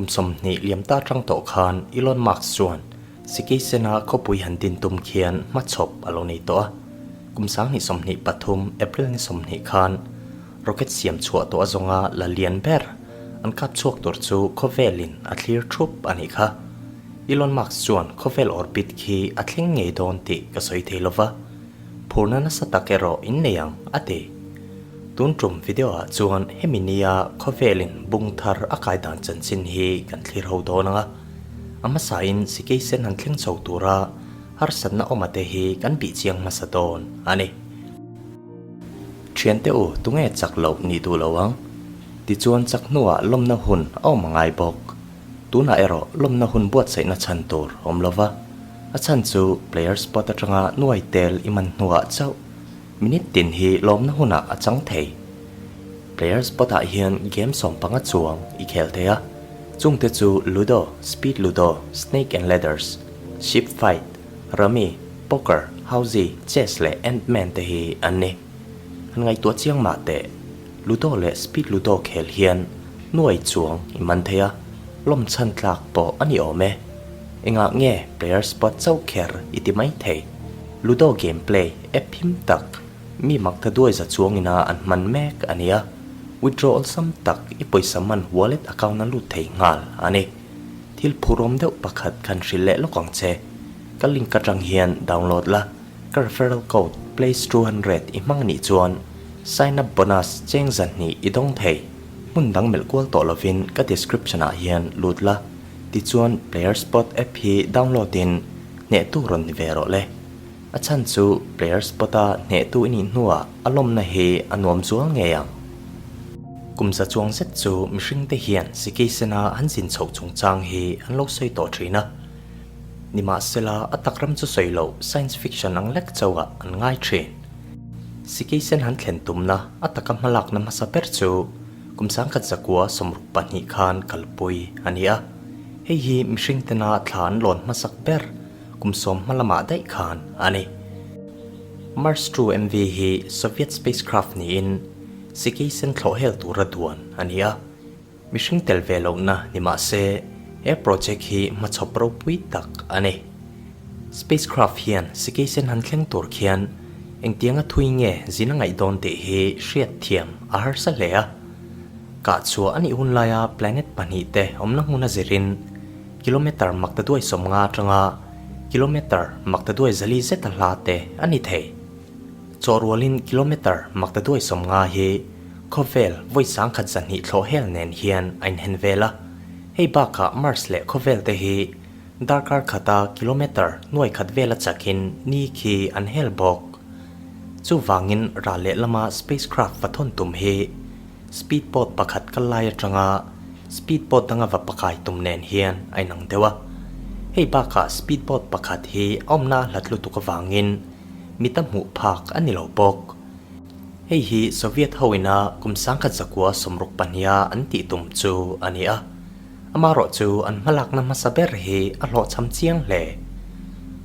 Kum 20 liam ta atang tawh khan Elon Musk chuan Sikisena khawpui han din tum khian hmachhawp a lo nei tawh a. Kum 2023 April ni 20 khan rocket siam chhuah tawh a zawnga la lian ber an kap chhuak tur chu khawvelin a thlir thup a nih kha. Elon Musk chuan khawvel orbit khi a thleng ngei dawn tih ka sawi thei lova, phurna nasa tak erawh in nei ang, a ti. Tun tum video ah chuan hemi nia khawvelin bung thar a kai dan chanchin hi kan thlir ho dawn ang a, a hmasain sikei sen han thleng chho tura harsatna awma te hi kan bih chiang hmasa dawn a ni. Thiante u, tunge chak loh nih duh lo ang? Tichuan chak hnuah lawmna hun a awm a ngai bawk. Tunah erawh lawmna hun buatsaihna chhan tur awm lo va, a chhan chu player spot atanga nuai tel i man hnuah chauh minute tin hi lawmna hunah a chang thei. Player spot ah hian game 15 chuang i khel thei a, chungte chu Ludo, Speed Ludo, Snake and Ladders, Ship Fight, Rummy, Poker, Housie, Chess leh Ant Man te hi an ni. Han ngaihtuah chiang mah teh. Ludo leh Speed Ludo khel hian nuai chuang i man thei a, lawm chhan tlak pawh a ni awm e. Engah nge player spot chauh kher i ti mai thei? Ludo game play app him tak mi mak ta duai za chuang ina an hman mek a nia. Withdraw awlsam tak i pawisa man wallet account a lut thei nghal a ni. Thil phurawm deuh pakhat khan hrilh leh lawk ang che. Ka link atang hian download la. Ka referral code place 200 i hmang anih chuan sign up bonus cheng 200 i dawng thei. Hmun dang melh kual tawh lovin ka description ah hian lut la, tichuan player spot app hi download in hnehtu rawn ni ve rawh le. A chhan chu player spot a hnehtu i nih hnuah a lawmna hi a nuam zual ngei ang. Kum za chuang zet chu mihring te hian sikisena an zin chhoh chungchang hi an lo sawi tawh thin a. Nimahsela, a tak ram chu sawi loh science fiction ang lek chauhah an ngai thin. Sikeisen han thlen tumna a taka hmalakna hmasa ber chu kum 1962 khan kalpui a ni a. Hei hi mihring tena thla an lawn hmasak ber kum 10 hma lamah daih khan a ni. Mars 2 MV hi Soviet spacecraft niin Sikeisen thlawh hel tura duan a ni a. Mihring tel ve lohna ni mah se, he project hi hmachhawp ropui tak a ni. Spacecraft hian sikeisen han thleng tur khian engtianga thui nge zin a ngaih dawn tih hi hriat thiam a harsa hle a. Kah chhuah a nih hun laia planet pahnih te awmna hmun a zirin kilometre makta duai 50 atanga kilometre makta duai 400 zeta hla te a ni thei. Chawhrualin kilometre makta duai 50 hi Khawvel vawi 1100 thlawh hel nen hian a inhen vel a, hei bakah Mars leh khawvel te hi darkar khata kilometre nuai khat vela chakin ni khi an hel bawk. Chuvangin ral leh lama spacecraft va thawn tum hi speedboat pakhat kal lai atanga speedboat danga va pakai tum nen hian a inang deuh a. Hei bakah speedboat pakhat hi a awmna a hlat lutuk avangin mita hmuh phak a ni lo bawk. Hei hi Soviet ho ina kum 1962 a an tih tum chu a ni a, amaherawh chu an hmalakna hmasa ber hi a hlawhchham chiang hle.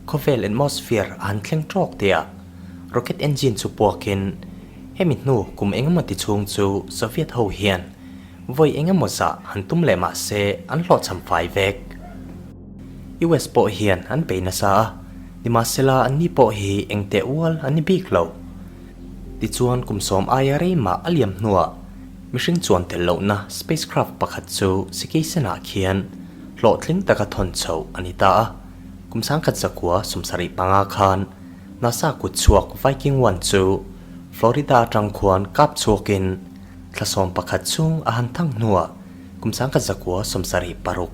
Khawvel atmosphere a han thleng tawk tihah rocket engine chu puakin hemi hnu kum engemaw ti chhung chu Soviet ho hian vawi engemaw zah han tum leh mah se an hlawhchham fai vek. US pawh hian an bei nasa a, nimahsela anni pawh hi engteh ual an ni bik lo. Tichuan kum 10 aia rei mah a liam hnuah mihring chuan tel lohna spacecraft pakhat chu Sikeisen-ah khian hlawhtling taka thawn chhoh a ni ta a. Kum 1975 khan NASA kut chhuak Viking 1 chu Florida atang khuan kap chhuakin thla 11 chhung a han thang hnuah kum 1976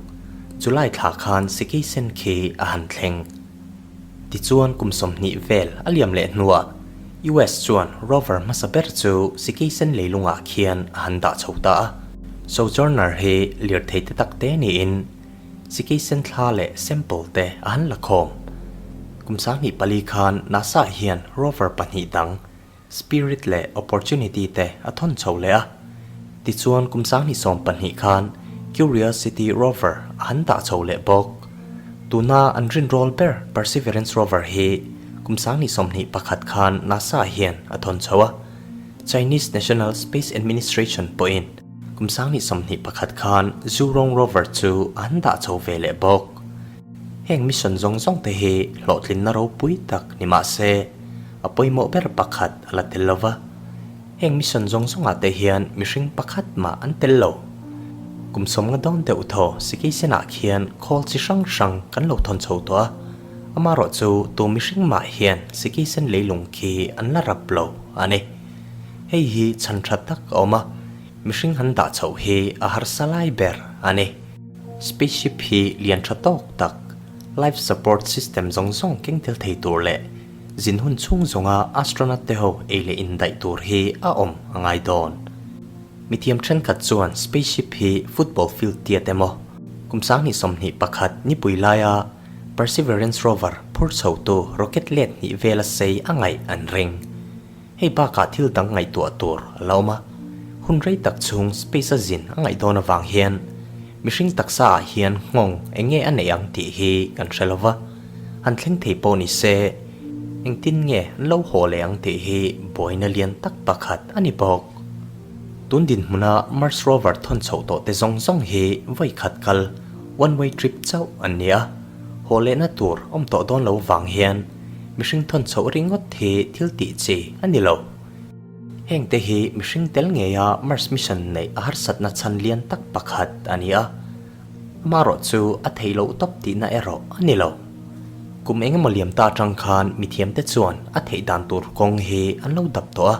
July thla khan Sikeisen khi a han thleng. Tichuan kum 20 vel a liam leh hnuah US chuan rover hmasa ber chu Sikeisen leilungah khian a han dah chho ta a. Sojourner hi lirthei te tak te niin Sikeisen thla leh sample te a han la khawm. Kum 2004 khan NASA hian rover pahnih dang Spirit leh Opportunity te a thawn chho leh a. Tichuan kum 2012 khan Curiosity rover a han dah chho leh bawk. Tuna an rinrawl ber Perseverance rover hi kum 2021 khan NASA hian a thawn chho a. Chinese National Space Administration pawhin. Kum 2021 khan Zhurong rover chu an dah chho ve leh bawk. Heng mission zawng zawng te hi hlawhtlinna ropui tak ni mah se, a pawimawh ber pakhat a la tel lo va. Heng mission zawng zawngah te hian mihring pakhat mah an tel lo. Kum sawmnga dawn deuh thaw Sikeisenah khian khawl chi hrang hrang kan lo thawn chho tawh a, amaherawh chu tu mihring mah hian Sikeisen leilung khi an la rap lo a ni. Hei hi chhan tha tak a awm a, mihring han dah chhoh hi a harsa lai ber a ni. Spaceship hi lian tha tawk tak, life support system zawng zawng keng tel thei tur leh zin hun chhung zawnga astronaut te ho ei leh indaih tur hi a awm a ngai dawn. Mithiam thenkhat chuan spaceship hi football field tiat emaw, kum 2021 nipui laia Perseverance rover phur chhotu rocket let hnih vela sei a ngaih an ring. Hei bakah thil dang ngaihtuah tur a la awm a, hun rei tak chhung space a zin a ngaih dawn avang hian mihring taksa ah hian nghawng eng nge a neih ang tih hi kan hre lo va, han thleng thei pawh ni se engtin nge an lo haw leh ang tih hi buaina lian tak pakhat a ni bawk. Tun dinhmuna Mars rover thawn chhoh tawh te zawng zawng hi vawi khat kal, one way trip, chauh an ni a, haw lehna tur awm tawh dawn lo vang hian Mihring thawn chhoh ringawt hi thil tih chi a ni lo. Heng te hi mihring tel ngeia Mars mission neih a harsatna chhan lian tak pakhat a ni a, amaherawh chu a theih loh tawp tihna erawh a ni lo. Kum eng emaw liam ta atang khan mithiamte chuan a theih dan tur kawng hi an lo dap tawh a,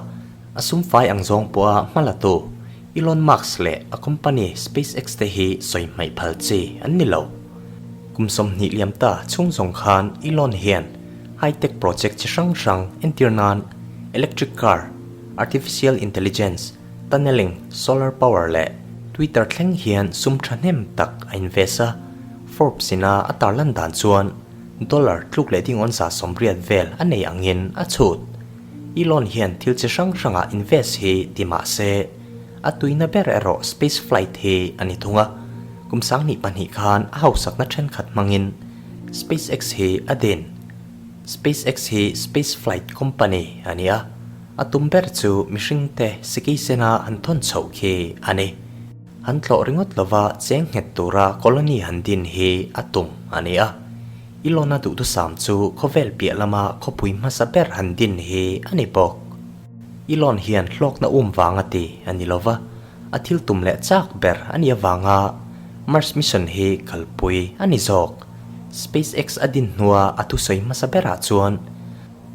a sum fai ang zawng pawha hma la tu Elon Musk leh a company SpaceX te hi sawi hmaih phal chi an ni lo. Kum 20 liam ta chhung zawng khan Elon hian high-tech project chi hrang hrang entir nan electric car, artificial intelligence, tunneling, solar power leh Twitter thleng hian sum thahnem tak a invest a. Forbes ina a tarlan dan chuan dollar tluk leh dingawn 180 vel a nei angin a chhut. Elon hian thil chi hrang hrangah invest hi ti mah se, A tuina ber erawh space flight hi a ni thung a, kum 2002 khan a hausakna thenkhat hmangin SpaceX hi a din. SpaceX hi space flight company a ni a, a tum ber chu mihringte sikeisena han thawn chhoh khi a ni. Han tlawh ringawt lova cheng nghet tura colony han din hi a tum a ni a, Elon-a duhthusam chu khawvel piah lama khawpui hmasa ber han din hi a ni bawk. Elon hian hlawkna um vang a ti a ni lova, a thil tum leh chak ber a nih avanga Mars mission hi kalpui a ni zawk. SpaceX a din hnua a thusawi hmasa berah chuan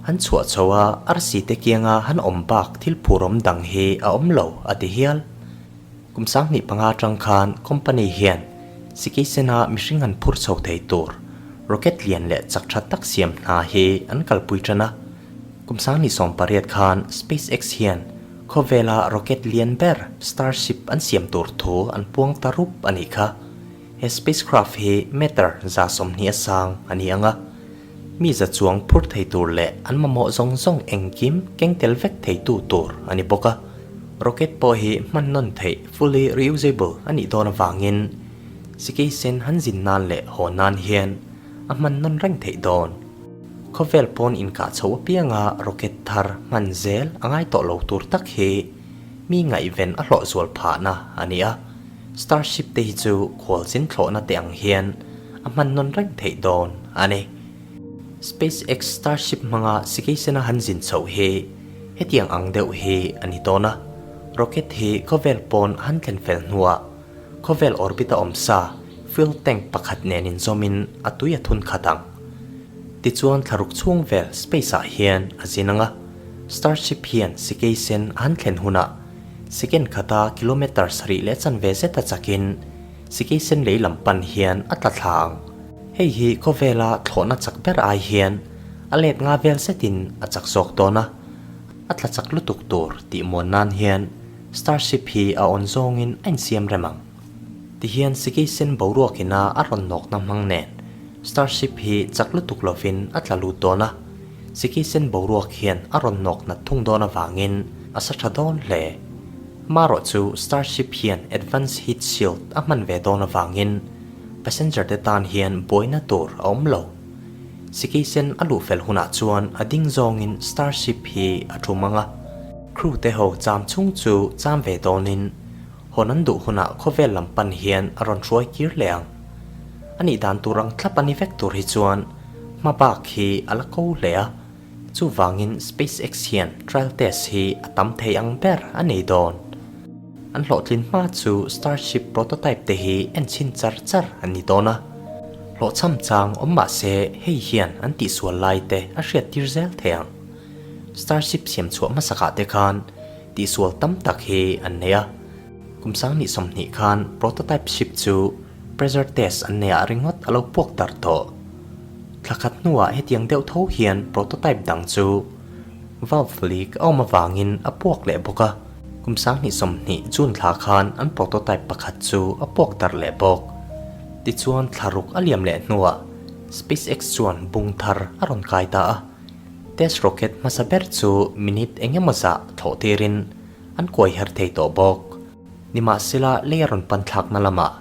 han chhuah chho a, arsi te kianga han awm bak thil phurawm dang hi a awm lo a ti hial. Kum 2005 atang khan company hian Sikisena mihring an phur chho thei tur rocket lian leh chak tha tak siam hna hi an kalpui tan a. Kum 2018 khan SpaceX hian khawvela rocket lian ber Starship an siam tur thu an puang ta rup a nih kha. He spacecraft hi meter 120 a sang a ni ang a, mi za chuang phur thei tur leh an mamawh zawng zawng engkim keng tel vek theitu tur a ni bawk a. Rocket pawh hi hman nawn theih, fully reusable, a nih dawn avangin sikeisen han zin nan leh haw nan hian a hman nawn reng theih dawn. Khawvel pawn inkah chho apianga rocket thar hman zel a ngai tawh lo tur tak hi mi ngaihven a hlawh zual phahna a ni a, Starship te hi chu khualzin thlawhna te ang hian a hman nawn reng theih dawn a ni. SpaceX Starship hmanga sikeisena han zin chhoh hi hetiang ang deuh hi a ni dawn a, rocket hi khawvel pawn a han thlen fel hnuah Khawvel orbit a awm sa, fuel tank pakhat nen inzawmin a tui a thun khat ang. Tichuan thlaruk chhung vel space ah hian a zin ang a, Starship hian sikei sen a han thlen hunah second khata kilometer sarih leh chanve zeta chakin sikei sen lei lam pan hian a tla thla ang. Hei hi khawvela thlawhna chak ber ai hian a let nga vel zetin a chak zawk dawn a, a tla chak lutuk tur tih muan nan hian Starship hi a awn zawngin a insiam rem ang. Tihian sikei sen boruak ina a rawn nawkna hmang nen Starship hi chak lutuk lovin a tla lut dawn a, sikei sen boruak hian a rawn nawk nat thung dawn avangin a sa tha dawn hle. Amaherawh chu Starship hian Advanced Heat Shield a hman ve dawn avangin passenger te tan hian buaina tur a awm lo. Sikei sen a luh fel hunah chuan a ding zawngin Starship hi a thum ang a. Crew te ho cham chhung chu cham ve dawnin. Hawn an duh hunah khawvel lam pan hian a rawn hruai kir leh ang. A nih dan tur ang thlap a ni vek tur hi chuan hma bak hi a la ko hle a. Chuvangin SpaceX hian trial test hi a tam thei ang ber a nei dawn. An hlawhtlin hma chu Starship prototype te hi en chhin char char an ni dawn a. Hlawhchham chang awm mah se hei hian an tihsual lai te a hriattir zel thei ang. Starship siam chhuah hmasakah te khan tihsual tam tak hi an nei a. Kum 20 30 khan prototype ship chu pressure test an nei ah ringawt a lo puak darh tawh. Thla khat hnuah hetiang deuh tho hian prototype dang chu valve leak a awm avangin a puak leh bawk a. Kum 20 30 June thla khan an prototype pakhat chu a puak darh leh bawk. Tichuan thla ruk a liam leh hnuah SpaceX chuan bung thar a rawn kai ta a. Test rocket hmasa ber chu minute eng emaw zah thlawh tirin an kuai her thei tawh bawk. Nimahsela lei a rawn pan thlakna lamah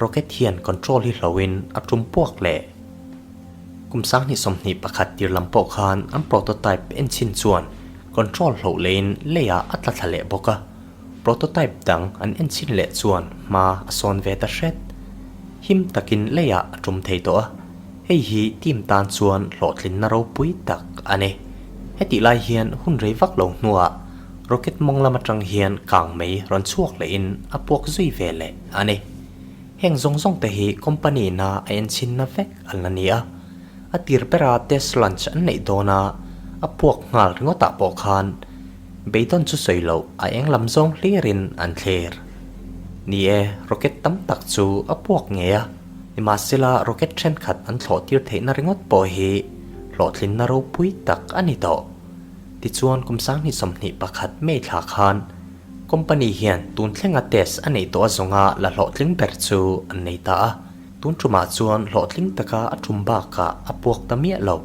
rocket hian control hi hlohin a tum puak leh. Kum 2021 tir lam pawh khan an prototype enchhin chuan control hloh leiin leiah a tla thla leh bawk a. Prototype dang an enchhin leh chuan hma a sawn ve ta hret. Him takin leiah a tum thei tawh a. Hei hi team tan chuan hlawhtlinna ropui tak a ni. Hetih lai hian hun rei vak lo hnuah rocket mawng lam atang hian kang mei rawn chhuak lehin a puak zui ve leh a ni. Heng zawng zawng te hi company na a enchinna vek an la ni a. A tir bera test launch an neih dawna a puak nghal ringawtah pawh khan beidawn chu sawi loh a eng lam zawng hlirin an thlir. Ni e, rocket tam tak chu a puak ngei a. Nimahsela rocket thenkhat an thlawh tir theihna ringawt pawh hi hlawhtlinna ropui tak a ni tawh. Tichuan kum 2021 May thla khan company hian tun thlenga test a neih tawh a zawnga la hlawhtling ber chu an nei ta a, tun tumah chuan hlawhtling taka a tum bakah a puak ta miah lo.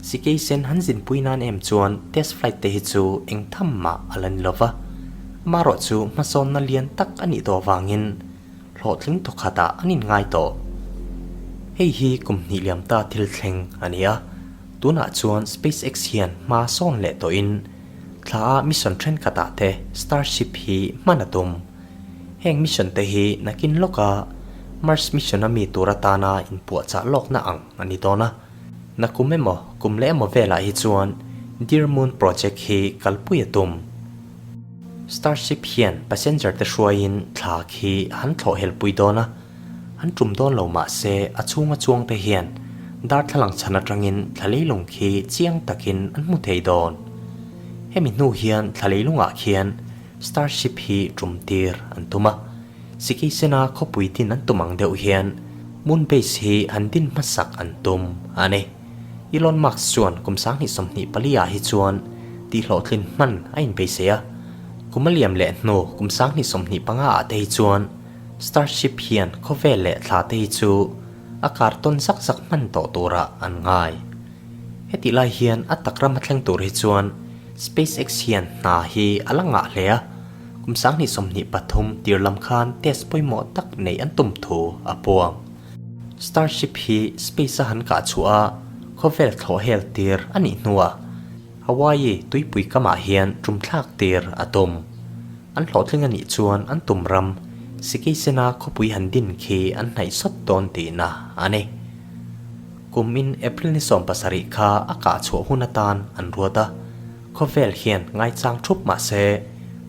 Sikei sen han zinpui nan em chuan test flight te hi chu eng tham mah a la ni lova, amaherawhchu hmasawnna lian tak a nih tawh avangin Hlawhtling thawkhatah an inngai tawh. Hei hi kum hnih liam ta thil thleng a ni a, tunah chuan SpaceX hian hma sawn leh tawhin thla a mission thenkhatah te Starship hi hman a tum. Heng mission te hi nakin lawka Mars mission a mi tur atana inpuahchah lawkna ang a ni dawn a. Nakum emaw kum leh emaw velah hi chuan Dear Moon project hi kalpui a tum. Starship hian passenger te hruaiin thla khi han thlawh helpui dawn a, an tum dawn lo mah se a chhunga chuang te hian darthlalang chhan atangin thla leilung khi chiang takin an hmu thei dawn. Hemi hnu hian thla leilungah khian Starship hi tum tir an tum a, Sikisena khawpui din an tum ang deuh hian Moon Base hi han din hmasak an tum a ni. Elon Musk chuan kum 2024 ah hi chuan tihhlawhtlin hman a inbeisei a, kum a liam leh hnu kum 2025 ah te hi chuan Starship hian khawvel leh thla te hi chu a kar tawn zak zak hman tawh turah an ngai. Hetih lai hian a tak ram a thleng tur hi chuan SpaceX hian hna hi a la ngah hle a, kum 2023 tir lam khan test pawimawh tak neih an tum thu a puang. Starship hi space a han kah chhuah a, khawvel thlawh hel tir a nih hnuah Hawaii tuipui kamah hian tum thlak tir a tum. An hlawhtling a nih chuan an tum ram Sikeisena khawpui han din khi an hnaih sawt dawn tihna a ni. Kum in April ni 17 kha a kah chhuah hun atan an ruat a, khawvel hian ngaichang thup mah se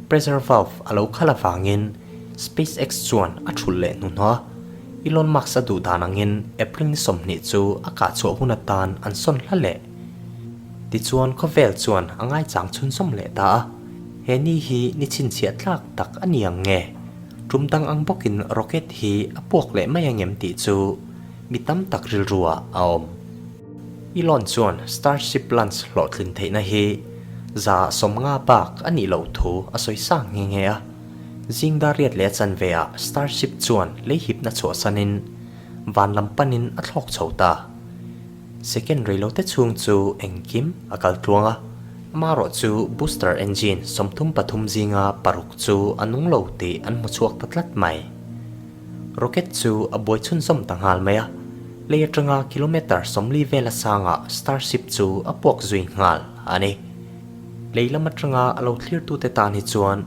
pressure valve a lo khalh avangin SpaceX chuan a thulh leh hnuhnawh a. Elon Musk a duh dan angin April ni 20 chu a kah chhuah hun atan an sawn hla leh. Tichuan khawvel chuan a ngaichang chhunzawm leh ta a, he ni hi ni chhinchhiah tlak tak a ni ang nge? Tum dang ang bawkin rocket hi a puak leh mai ang em tih chu mi tam tak rilruah a awm. Elon chuan Starship launch hlawhtlin theihna hi 50% bak a nih loh thu a sawi sang nghe nghe a. Zing dar riat leh a chanve ah Starship chuan lei hipna chhuahsanin van lam panin a thlawk chho ta. Second reilote chhung chu engkim a kal tluang a, amaherawh chu booster engine 33 zinga paruk chu a nung lo tih an hmu chhuak ta tlat mai. Rocket chu a buai chhunzawm ta nghal mai a, lei atanga kilometre 40 vela sangah Starship chu a puak zui nghal a ni. Lei lam atanga a lo thlirtute tan hi chuan.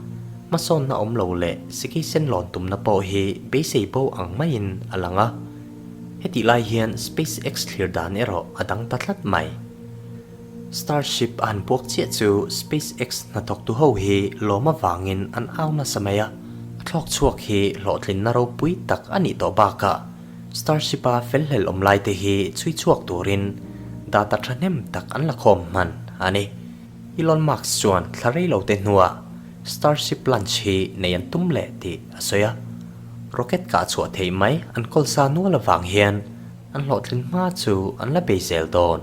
Hmasawnna awm lo leh sikei sen lawn tumna pawh hi beisei bo ang maiin a lang a. Hetih lai hian SpaceX thlir dan erawh a dang ta tlat mai. Starship a han puak chiah chu SpaceX hnathawktu ho hi lawm avangin an au nasa mai a, a thlawk chhuak hi hlawhtlinna ropui tak a nih tawh bakah Starship-a felhlel awm laite hi chhui chhuak turin data thahnem tak an la khawm hman a ni. Elon Musk chuan thla rei lo te hnuah Starship launch hi nei an tum leh tih a sawi a. Rocket kah chhuah theih mai an kawl sa nual avang hian an hlawhtlin hma chu an la bei zel dawn